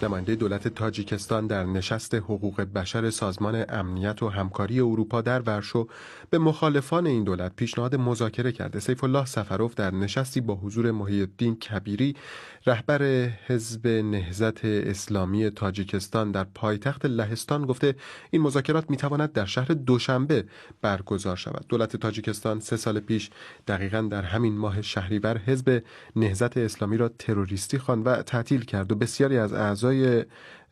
نماینده دولت تاجیکستان در نشست حقوق بشر سازمان امنیت و همکاری اروپا در ورشو به مخالفان این دولت پیشنهاد مذاکره کرده. سیف الله سفروف در نشستی با حضور محی‌الدین کبیری، رهبر حزب نهضت اسلامی تاجیکستان، در پایتخت لهستان گفته این مذاکرات میتواند در شهر دوشنبه برگزار شود. دولت تاجیکستان 3 سال پیش، دقیقا در همین ماه شهریور، حزب نهضت اسلامی را تروریستی خواند و تعطیل کرد و بسیاری از اعضای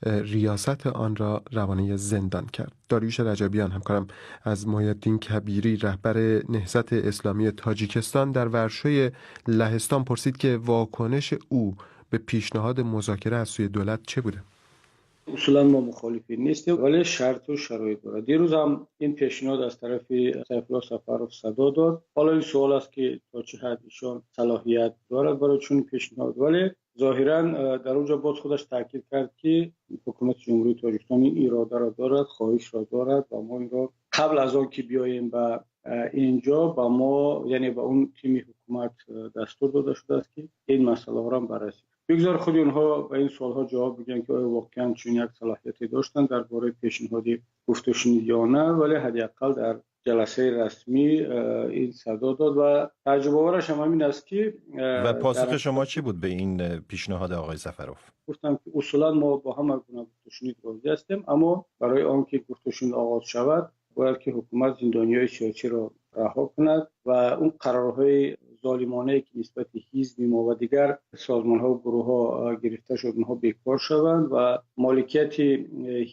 ریاست آن را روانه زندان کرد. داریوش رجبیان، همکارم، از محی‌الدین کبیری، رهبر نهضت اسلامی تاجیکستان در ورشوی لهستان پرسید که واکنش او به پیشنهاد مذاکره از سوی دولت چه بوده؟ اصولا ما مخالفین نیستیم، ولی شرط و شرایط دارد. دیروز هم این پیشنهاد از طرف سیف سفروف صدا داد. حالا این سوال است که تا چه حد ایشان صلاحیت دارد برای چنین پیشنهاد، ولی ظاهرا در اونجا باز خودش تاکید کرد که حکومت جمهوری تاجیکستان این اراده را دارد، خواهش را دارد و ما این را قبل از آن که بیاییم به اینجا با ما، یعنی به اون تیم حکومت دستور داده شده است که این مسئله را بررسی. بگذار خود اونها به این سوالها جواب بگن که آیا واقعا چنین یک صلاحیتی داشتن درباره پیشنهاد گفت و شنید یا نه، ولی حداقل در جلسه رسمی این صدا داد و تعجب آورش هم همین است که و پاسخ شما چی بود به این پیشنهاد آقای سفروف؟ گفتم که اصولا ما با همه گونه گفت و شنید راضی هستیم، اما برای آنکه گفت و شنید آغاز شود باید که حکومت زندانی‌های سیاسی را رها کند و اون قرارهای ظالمانه که نسبت حزب ما و دیگر سازمان ها و گروه ها گرفته شد، اونها بیکار شوند و مالکیت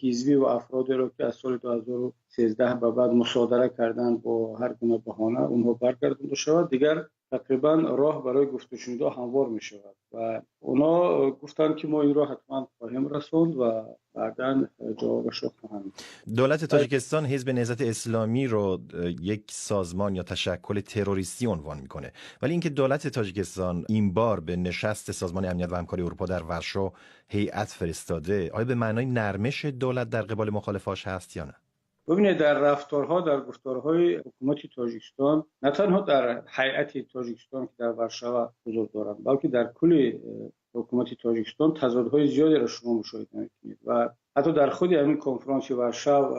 حزبی و افرادی را که از سال 2013 به بعد مصادره کردند، با هر گونه بهانه، اونها برگردانده شود. دیگر تقریبا راه برای گفت و شنیدها هموار می شود و اونا گفتند که ما این را حتما خواهیم رسوند و بعدا جوابش رو خواهند. دولت تاجیکستان حزب نهضت اسلامی رو یک سازمان یا تشکل تروریستی عنوان میکنه، ولی اینکه دولت تاجیکستان این بار به نشست سازمان امنیت و همکاری اروپا در ورشو هیئت فرستاده، آیا به معنای نرمش دولت در قبال مخالفاش هست یا نه؟ ببینید، در رفتارها، در گفتارهای حکومت تاجیکستان، نه تنها در هیئت تاجیکستان که در ورشو حضور دارند، بلکه در کل حکومت تاجیکستان تضادهای زیادی را شما مشاهده میکنید و حتی در خود همین کنفرانس ورشو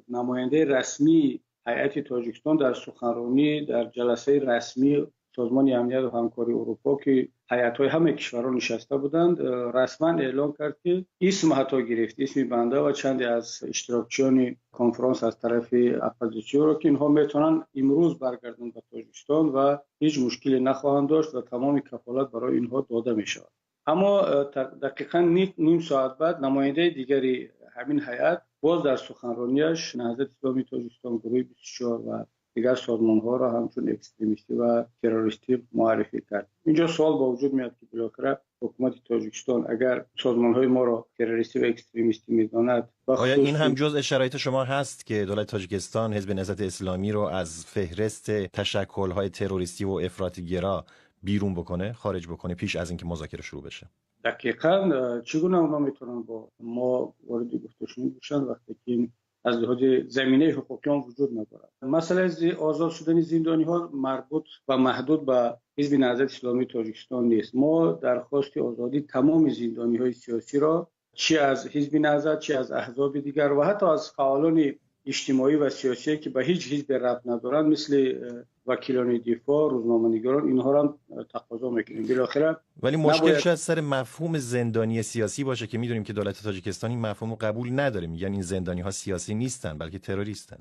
نماینده رسمی هیئت تاجیکستان در سخنرانی در جلسه رسمی سازمان امنیت و همکاری اروپا که هیئت‌های همه کشورها نشسته بودند، رسما اعلام کرد که اسم حتی گرفت، اسم بنده و چندی از اشتراکچیان کنفرانس از طرف اپوزیسیون رو که اینها میتونن امروز برگردند به تاجیکستان و هیچ مشکلی نخواهند داشت و تمام کفالت برای اینها داده می شود. اما دقیقا نیم ساعت بعد نماینده دیگری همین هیئت باز در سخنرانیش نهضت اسلامی تاجیکستان، گروه 24 و دیگر سازمان ها را همچون اکستریمیستی و تروریستی معرفی کرد. اینجا سوال با وجود میاد که بالاخره حکومت تاجیکستان اگر سازمان های ما را تروریستی و اکستریمیستی میداند آیا این هم جزء شرایط شما هست که دولت تاجیکستان حزب نهضت اسلامی رو از فهرست تشکل های تروریستی و افراطی‌گرا بیرون بکنه، خارج بکنه، پیش از اینکه مذاکره شروع بشه؟ دقیقا، چگونه اونا میتونن با ما وارد گفت و شنید بشن وقتی که از لحاظ زمینه حقوقی هم وجود ندارد؟ مسئله آزاد شدن زندانی ها مربوط و محدود به حزب نهضت اسلامی تاجیکستان نیست. ما درخواست آزادی تمام زندانی های سیاسی را، چی از حزب نهضت، چی از احزاب دیگر و حتی از فعالان اجتماعی و سیاسی که به هیچ حزب ربط ندارند، مثل وکیلان دفاع، روزنامه‌نگاران، اینها را هم تقاضا میکنیم. بالاخره ولی مشکل شاید سر مفهوم زندانی سیاسی باشه که میدونیم که دولت تاجیکستان این مفهوم رو قبول نداره. میگن این زندانی ها سیاسی نیستن، بلکه تروریستن.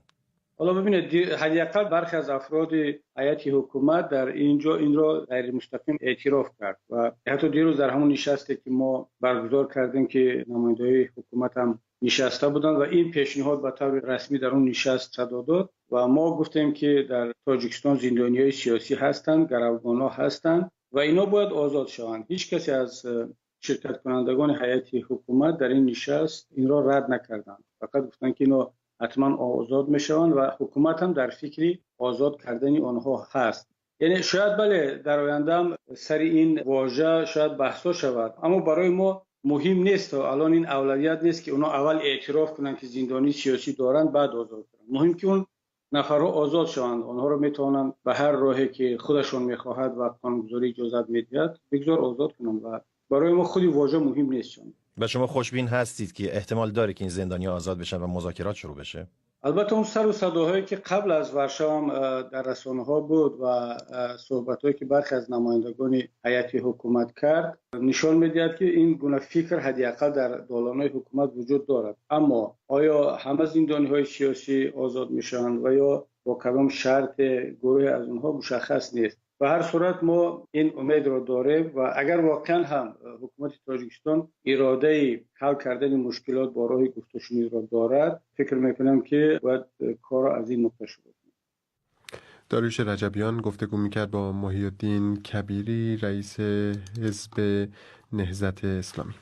حالا ببینید، حداقل برخی از افراد هیئت حکومت در اینجا این را غیر مستقیم اعتراف کرد و حتی دیروز در همون نشستی که ما برگزار کردیم که نماینده‌های حکومت هم نشسته بودند و این پیشنهاد به طور رسمی در اون نشست صدا داد و ما گفتیم که در تاجیکستان زندانی سیاسی هستند، گروگان‌ها هستند و اینا باید آزاد شوند. هیچ کسی از شرکت کنندگان هیئت حکومت در این نشست این را رد نکردند، فقط گفتند که اینا حتما آزاد میشوند و حکومت هم در فکر آزاد کردن آنها هست. یعنی شاید بله، در آینده هم سر این واژه شاید بحث شود، اما برای ما مهم نیست و الان این اولویت نیست که اونا اول اعتراف کنند که زندانی سیاسی دارند، بعد آزاد کنند. مهم که اون نفرها آزاد شوند. آنها رو میتونن به هر راهی که خودشون میخواهد و قانونگذاری اجازت میدهد، بگذار آزاد کنند و برای ما خودی واژه مهم نیست. و شما خوشبین هستید که احتمال داره که این زندانی آزاد بشن و مذاکرات شروع بشه؟ البته اون سر و صداهایی که قبل از ورشو هم در رسانه ها بود و صحبت هایی که برخی از نمایندگان هیئت حکومت کرد نشان میدهد که این گونه فکر حداقل در دالان‌های حکومت وجود دارد. اما آیا همه زندانی های سیاسی آزاد میشن و یا با کدام شرط گروه از اونها مشخص نیست. به هر صورت ما این امید را داریم و اگر واقعا هم حکومت تاجیکستان اراده حل کردن مشکلات با راه گفت و شنید را دارد، فکر میکنم که باید کار را از این نقطه شروع کنیم. داریوش رجبیان گفتگو میکرد با محی الدین کبیری، رئیس حزب نهضت اسلامی.